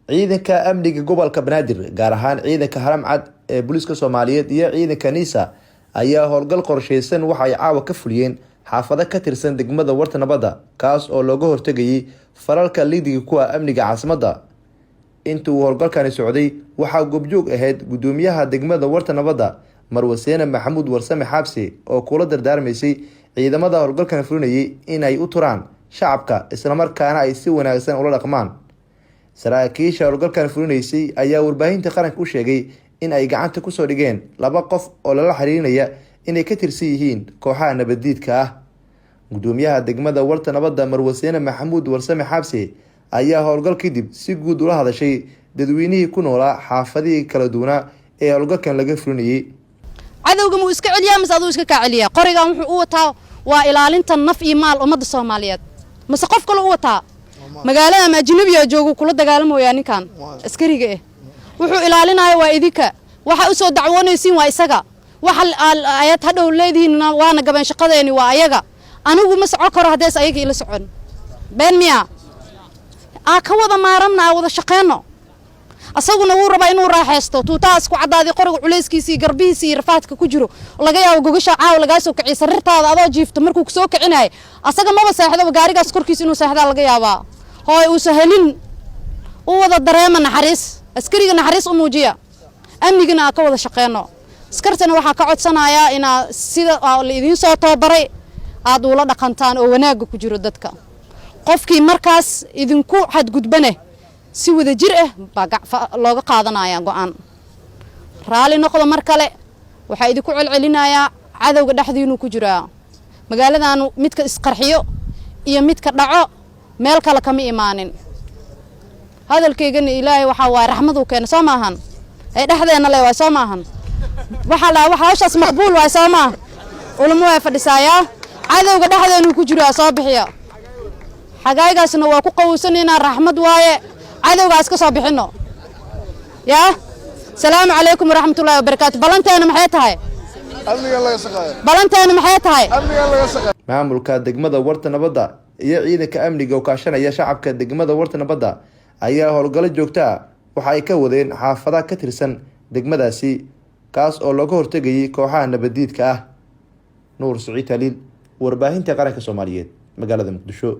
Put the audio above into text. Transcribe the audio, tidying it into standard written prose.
Ciidanka amniga gobolka Banaadir, gaar ahaan ciidanka Haramcad ee booliiska Soomaaliyeed iyo ciidanka NISA, ayaa howlgal qorsheysan waxa ay caawa ka fuliyeen xaafado ka tirsan degmada Warta Nabadda, kaas oo looga hortegayay falalka lidiga kuwa amniga caasimadda. Inta uu howlgalkani socday waxaa goobjoog ahayd guddoomiyaha degmada Warta Nabadda, Marwaseene Maxamuud Warsame Xaabsi, oo kula dardaarmaysay ciidamada howlgalkan fulinayay inay u turaan shacabka, islamarkaana ay si wanaagsan ula dhaqmaan. Saraakiisha howlgalkan fulinaysay ayaa warbaahinta qaranka u sheegay in ay gacanta kusoo dhigeen laba qof oo lala xiriirinaya inay ka tirsan yihiin kooxaha nabaddiidka ah. Gudoomiyaha degmada Warta Nabadda, Marwaseene Maxamuud Warsame Xaabsi, ayaa howlgal kadib si guud ula hadashay dadweynihii ku noolaa xaafadihii kala duwanaa ee howlgalkan laga fulinayay. Cadowga muu iska celiyaa mase aduu iska kaa celiyaa? Qorigan wuxuu u wataa waa ilaalinta naf iyo maal ummadda Soomaaliyeed, mase qof kale u wataa? Magaalada ama ajnabiya joogu kula dagaalamayaa? Ninkan askariga ah wuxuu ilaalinaya waa idinka. Waxa u soo dacwoonaysiin waa isaga. Waxa ayad hadhow leedihiin waana gabeen shaqadeeni waa ayaga. Anigu ma soco karo haddees ayaga ila socon. Been miya? Aa ka wada maaramna, aa wada shaqeenno. Asaguna wuu rabaa inuu raaxaysto, tuutahaas ku cadaaday, qoriga culayskiisa iyo garbihiisa iyo rafaadka ku jiro. Laga yaabo gogasha caawa lagaa soo kiciy, sariirtaada adoo jiifto markuu kusoo kicinaayo, asaga maba seexdaba, gaarigaas korkiisa inuu seexdaa laga yaabaa. Hooy uusa helin u wada dareema naxariis, askariga naxariis u muujiya, amnigana aa ka wada shaqeenno. Askartana waxaa ka codsanayaa inaa sida la idiin soo tababaray aad ula dhaqantaan oo wanaagga ku jiro dadka. Qofkii markaas idinku xadgudbane si wada jir ah baa looga qaadanaya go-aan. Raali noqdo. Mar kale waxaa idinku celcelinayaa, cadowga dhexdiinuu ku jiraa. Magaaladaanu midka isqarxiyo iyo midka dhaco meel kale kama imaanin. Hadalkaygana Ilaahay waxaa waaye raxmaduu keena, soo maahan? Ee dhexdeena le waay, soo maahan? Waxaa la waxa hawshaas maqbuul waay, soo maaha? Culamo way fadhisaayaa. Cadowga dhexdeenuu ku jiraa, soo bixiya. Xagaaygaasna waa ku qawowsanaynaa, raxmad waaye. Cadowgaas ka soo bixinno. Yaa salaamu calaykum waraxmatullahi wabarakaatu. Ballanteena maxay tahay? Ballanteena maxay tahay? Maamulka degmada Warta Nabadda iyo ciidanka amniga oo kaashanaya shacabka degmada Warta Nabadda ayaa howlgallo joogta ah waxa ay ka wadeen xaafadaha ka tirsan degmadaasi, kaas oo looga hortegayay kooxaha nabaddiidka ah. Nuur Siciid Taliil, Warbaahinta Qaranka Soomaaliyeed, magaalada Muqdisho.